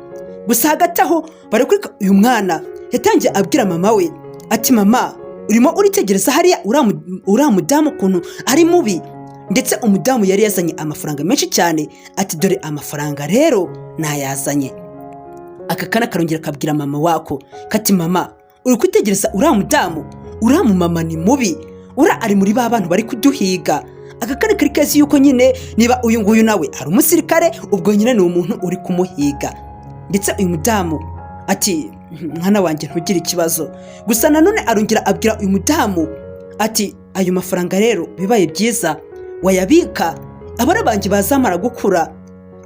Gusa hagati aho barakwereka uyu mwana yatangiye abwira mama we ati: "Mama, urimo uritegereza hariya uriya mudamu ukuntu ari mubi." Ndetse umudamu yari yazanye amafaranga menshi cyane, ati: "Dore amafaranga rero nayazanye." Aka kana karongera kabwira mama wako kati: "Mama, uri kwitegereza uriya mudamu? Uriya mumama ni mubi, uriya ari muri ba bantu bari kuduhiga." Aka kana kari kazi yuko nyine niba uyu nguyu nawe ari umusirikare, ubwo nyine ni umuntu uri kumuhiga. Ndetse uyu mudamu ati: "Mwana wanjye, ntugire ikibazo." Gusa nanone arongera abwira uyu mudamu ati: "Ayo mafaranga rero bibaye byiza wayabika, abana banjye bazamara gukura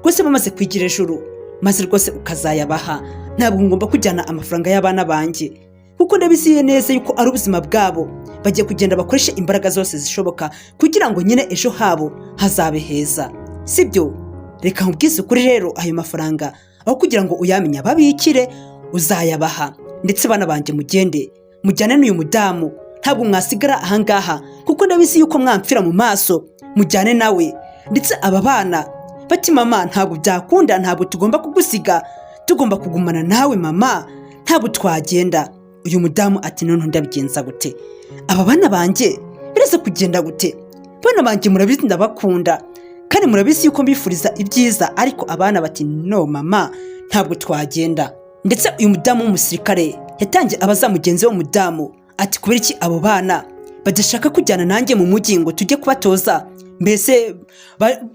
rwose bamaze kwigira ejuru, maze rwose ukazayabaha. Ntabwo ngomba kujyana amafaranga y'abana banjye, kuko ndabizi neza yuko ari ubuzima bwabo, bagiye kugenda bakoreshe imbaraga zose zishoboka kugira ngo nyine ejo habo hazabe heza, sibyo? Reka nkubwize ukuri rero, ayo mafaranga aho kugira ngo uyamenye ababikire, uzayabaha. Ndetse bana banjye, mugende mujyane n'uyu mudamu, ntabwo mwasigara ahangaha, kuko ndabizi yuko mwamfira mu maso. Mujyane nawe." Ndetse aba bana bati: "Mama, ntabwo byakunda, ntabwo tugomba kugusiga, tugomba kugumana nawe mama, ntabwo twagenda." Uyu mudamu ati: "Noneho ndabigenza gute? Aba bana banjye biraza kugenda gute? Bana banjye, murabizi ndabakunda, kandi murabizi yuko mbifuriza ibyiza." Ariko abana bati: "No mama, ntabwo twagenda." Ndetse uyu mudamu w'umusirikare yatangiye abaza mugenzi we w'umudamu ati: "Kubera iki abo bana badashaka kujyana nanjye mu mujyi ngo tujye kubatoza,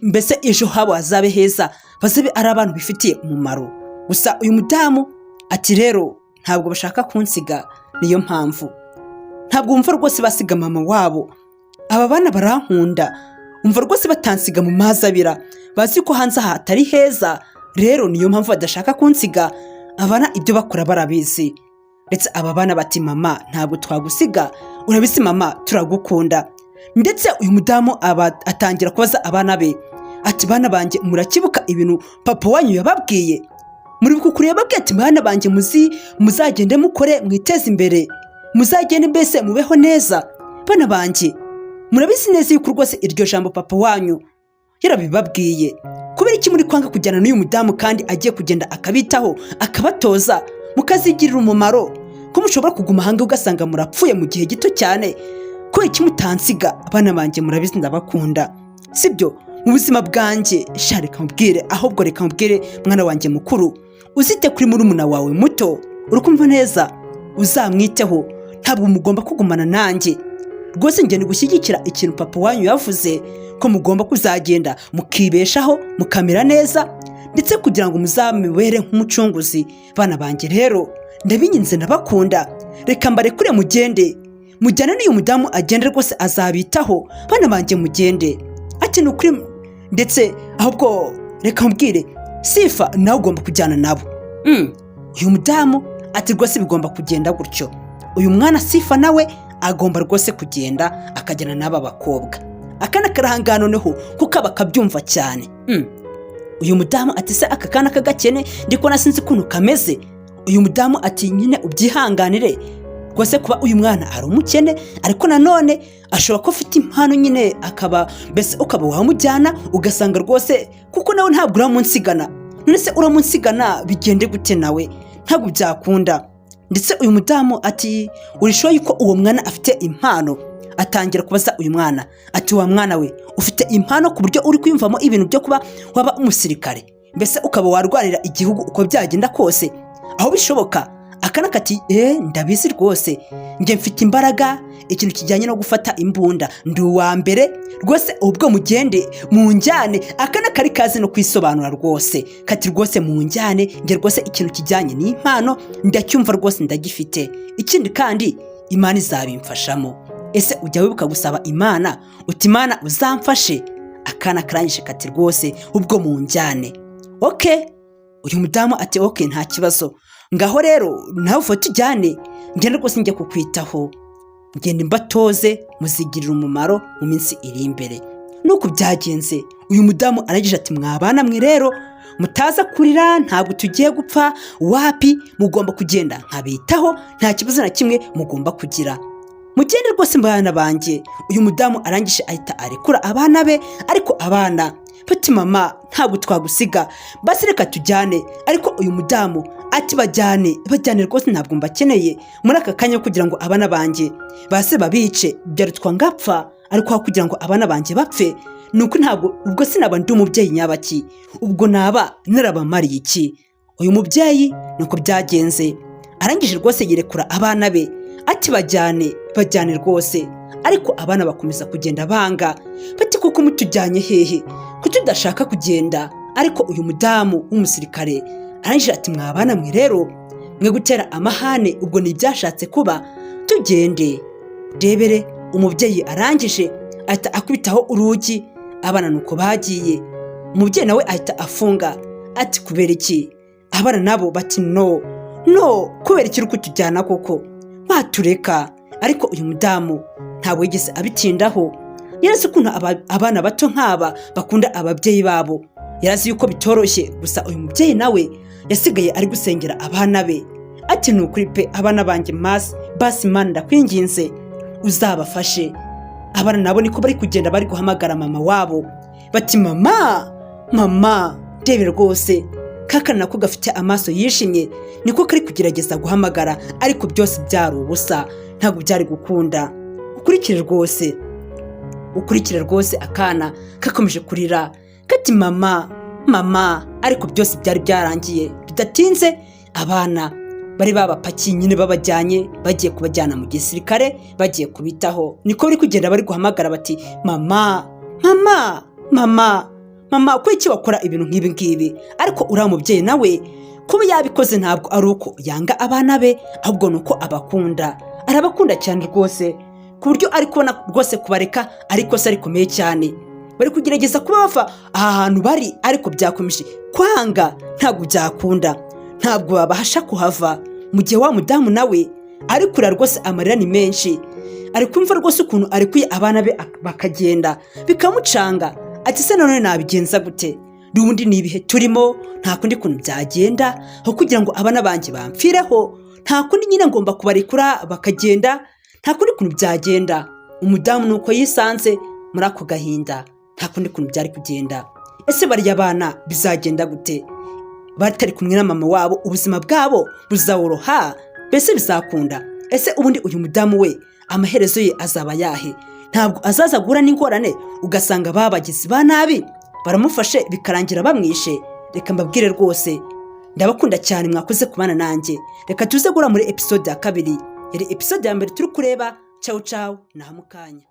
mbese ejo habo hazabe heza, bazabe ari abantu bifitiye umumaro?" Gusa uyu mudamu ati: "Rero ntabwo bashaka kunsiga, niyo mpamvu ntabwo wumva rwose basiga mama wabo. Aba bana barankunda, umva rwose batansiga mu mazi abira, bazi ko hanze aha hatari heza, rero niyo mpamvu badashaka kunsiga. Abana ibyo bakora barabizi." Ndetse aba bana bati: "Mama, ntabwo twagusiga, urabizi mama turagukunda." Ndetse uyu mudamu aba atangira kubaza abana be ati: "Bana banjye, murakibuka ibintu papa wanyu yababwiye? Muribuka ukuntu yababwiye ati: 'Bana banjye, muzi muzagende mukore mwiteze imbere, muzagende mbese mubeho neza'? Bana banjye, murabizi neza yuko rwose iryo jambo papa wanyu yarabibabwiye. Kubera iki muri kwanga kujyana n'uyu mudamu kandi agiye kugenda akabitaho, akabatoza, mukazigirira umumaro, ko mushobora kuguma ahangaha ugasanga murapfuye mu gihe gito cyane? Kubera iki mutansiga? Abana banjye, murabizi ndabakunda, sibyo? Mu buzima bwanjye sha, reka mubwire ahubwo, reka mubwire mwana wanjye mukuru, uzite kuri murumuna wawe muto, uri kumva neza? Uzamwiteho, ntabwo mugomba kugumana nanjye rwose. Ngenda gushyigikira ikintu papa wanyu yavuze, ko mugomba kuzagenda mukibeshaho, mukamera neza, ndetse kugira ngo muzamubere nk'umucunguzi. Bana banjye rero, ndabinginze, ndabakunda, reka mbarekure mugende, mujyane n'uyu mudamu, agende rwose azabitaho. Bana banjye, mugende." Ati: "Ni ukuri." Ndetse ahubwo reka mubwire Sifa, nawe ugomba kujyana nabo. Uyu mudamu ati: "Rwose bigomba kugenda gutyo, uyu mwana Sifa nawe agomba rwose kugenda akajyana n'aba bakobwa." Akana karahangana noneho kuko bakabyumva cyane. Uyu mudamu ati: "Se aka kana k'agakene ndi kubona sinzi ukuntu kameze." Uyu mudamu ati: "Nyine ubyihanganire rwose kuba uyu mwana ari umukene, ariko nanone ashobora kuba afite impano nyine, akaba mbese ukaba wamujyana ugasanga rwose, kuko nawe ntabwo uramunsigana. None se uramunsigana bigende gute? Nawe ntabwo byakunda." Ndetse uyu mudamu ati: "Urishoye yuko uwo mwana afite impano?" Atangira kubaza uyu mwana ati: "Wa mwana we, ufite impano ku buryo uri kwiyumvamo ibintu byo kuba waba umusirikare, mbese ukaba warwanira igihugu uko byagenda kose aho bishoboka?" Akana kati: "Eee, ndabizi rwose, njye mfite imbaraga, ikintu kijyanye no gufata imbunda ndi uwa mbere rwose, ubwo mugende munjyane." Akana kari kazi no kwisobanura rwose, kati: "Rwose munjyane, njye rwose ikintu kijyanye n'impano ndacyumva rwose, ndagifite. Ikindi kandi Imana izabimfashamo. Ese ujya wibuka gusaba Imana uti: 'Imana uzamfashe'?" Akana karangije kati: "Rwose ubwo munjyane." Okay, uyu mudamu ati: "Okay, nta kibazo, ngaho rero nawe ufate ujyane, ngende rwose njya kukwitaho, ngende mbatoze, muzigirira umumaro mu minsi iri imbere." Nuko byagenze. Uyu mudamu arangije ati: "Mwabana mwe rero, mutaza kurira, ntabwo tugiye gupfa, wapi, mugomba kugenda nkabitaho, nta kibazo na kimwe mugomba kugira, mugende rwose bana banjye." Uyu mudamu arangije ahita arekura abana be, ariko abana bati: "Mama, ntabwo twagusiga, basi reka tujyane." Ariko uyu mudamu ati: "Bajyane, bajyane rwose, ntabwo mbakeneye muri aka kanya, kugira ngo abana banjye base babice byarutwa ngapfa, ariko aho kugira ngo abana banjye bapfe, ni uko ntabwo ubwo sinaba ndi umubyeyi nyabaki, ubwo naba narabamariye iki?" Uyu mubyeyi nuko byagenze, arangije rwose yirekura abana be ati: "Bajyane, bajyane rwose." Ariko abana bakomeza kugenda banga, bati: "Kuko mutujyanye hehe, ko tudashaka kugenda?" Ariko uyu mudamu w'umusirikare arangije ati: "Mwabana mwe rero, mwe gutera amahane, ubwo ni ibyashatse kuba, tugende." Rebere umubyeyi arangije ahita akubitaho urugi, abana nuko bagiye. Umubyeyi nawe ahita afunga ati: "Kubera iki?" Abana nabo bati: "No, no, kubera iki uri kutujyana koko? Watureka." Ariko uyu mudamu ntabwo yigeze abitindaho. Yarazi ukuntu abana bato nk'aba bakunda ababyeyi babo, yarazi yuko bitoroshye. Gusa uyu mubyeyi nawe yasigaye ari gusengera abana be ati: "Ni ukuri pe, abana banjye, masi basi, Imana ndakwinginze uzabafashe." Abana nabo niko bari kugenda bari guhamagara mama wabo bati: "Mama, mama." Ndebe rwose kakana nako gafite amaso yishimye, niko kari kugerageza guhamagara, ariko byose byari ubusa, ntabwo byari gukunda. Ukurikire rwose, ukurikire rwose, akana kakomeje kurira kati: "Mama, mama," ariko byose byari byarangiye. Bidatinze abana bari babapakiye nyine, babajyanye, bagiye kubajyana mu gisirikare, bagiye kubitaho. Niko bari kugenda bari guhamagara bati: "Mama, mama, mama, mama, kuki iki wakora ibintu nk'ibi ngibi?" Ariko uriya mubyeyi nawe kuba yabikoze ntabwo ari uko yanga abana be, ahubwo ni uko abakunda, arabakunda cyane rwose, ku buryo ari kubona rwose kubareka ari ikosa rikomeye cyane. Bari kugerageza kuba bava aha hantu bari, ariko byakomeje kwanga, ntabwo byakunda, ntabwo babasha kuhava. Mu gihe wa mudamu nawe ari kurira rwose, amarira ni menshi. Ari kumva rwose ukuntu arekuye abana be bakagenda bikamucanga. Ati: "Se none nabigenza gute? N'ubundi ni ibihe turimo, nta kundi kuntu byagenda. Aho kugira ngo abana banjye bamfireho, nta kundi nyine, ngomba kubarekura bakagenda, nta kundi kuntu byagenda." Umudamu ni uko yisanze muri ako gahinda, nta kundi kuntu byari kugenda. Ese bariya bana bizagenda gute batari kumwe na mama wabo? Ubuzima bwabo buzaworoha? Mbese bizakunda? Ese ubundi uyu mudamu we amaherezo ye azaba yahe? Ntabwo azaza guhura n'ingorane, ugasanga babagizi ba nabi baramufashe, bikarangira bamwishe? Reka mbabwire rwose, ndabakunda cyane, mwakoze kubana nanjye. Reka tuze guhura muri episode ya kabiri. Yari episode ya mbere turi kureba. Cawu cawu, naha mukanya.